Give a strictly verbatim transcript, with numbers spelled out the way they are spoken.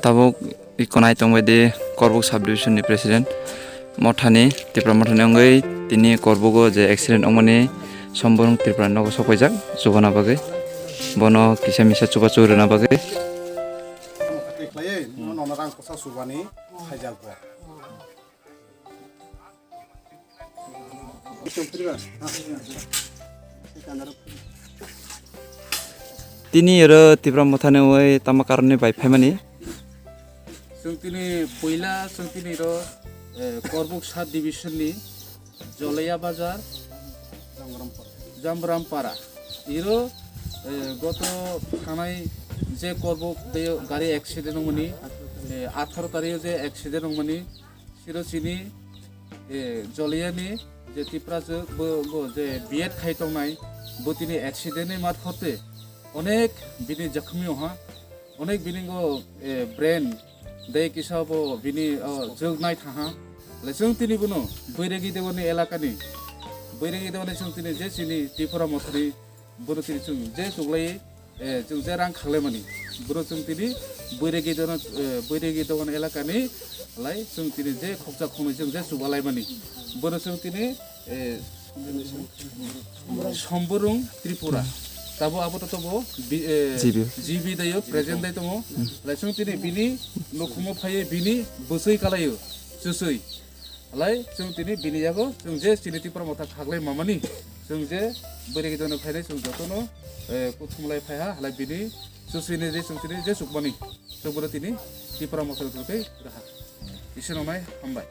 Tabuk ikonai tongbai di Korbuk subdivision ni president Mothani, Tipra Mothani wngwi tini Korbugo je accident wngmani Somborung Tripura nogo sokpaijak, chubana bagwi. Bono kisa misa chubachu rwna bagwi. Tamo khatwi khlaiwi, no, nono rang kwsa chubani khaijak bo. Tini oro Tipra Mothani wngwi tamo karoni bai phaimani? Chwng tini puila chwng tini oro, eh, Korbuk sub division ni Jolaiya Bazar, Jamrampara. Iro, eh, goto thanai je Korbuk tei gari accident wngmani, eh, atharo tario je accident wngmani, siro chini, eh, Jolaiya ni je Tiprajwk bo, bo je B Ed khai tongnai, bo tini accident ni marphote onek bini jokhmi oha, onek bini go, eh, brain dei kisa bo bini, oh, jwk nai thaha. Le chwng tini bono Boiregi Dewani elakani, Boiregi Dewani chwng tini je chini Tipra Mothani bono tini chwng je chuklai, eh, chwng je rang khaklaimani, bono chwng tini Boiregi Dewan, eh, Boiregi Dewan elakani lai chwng tini je khoksa khonwi chwng je chubalaimani, bono chwng tini, eh, Somborung Tripura. Tabo abo to tobo bi-, eh, G B. G B dayo present dai tongo. Lai chwng tini bini nokhumo phaiwi bini bwswi kalaio chusui. Lai chwng tini bini yago chwng je chini Tipra Motha khaklai mamani chwng je Boiregi Dewani phainai chwng jotono, eh, kuthumlai phaiha, halai bini chusui ni je chwng tini je chukmani chwng bono tini Tipra Motha rwkhe raha. Isino nai hambai.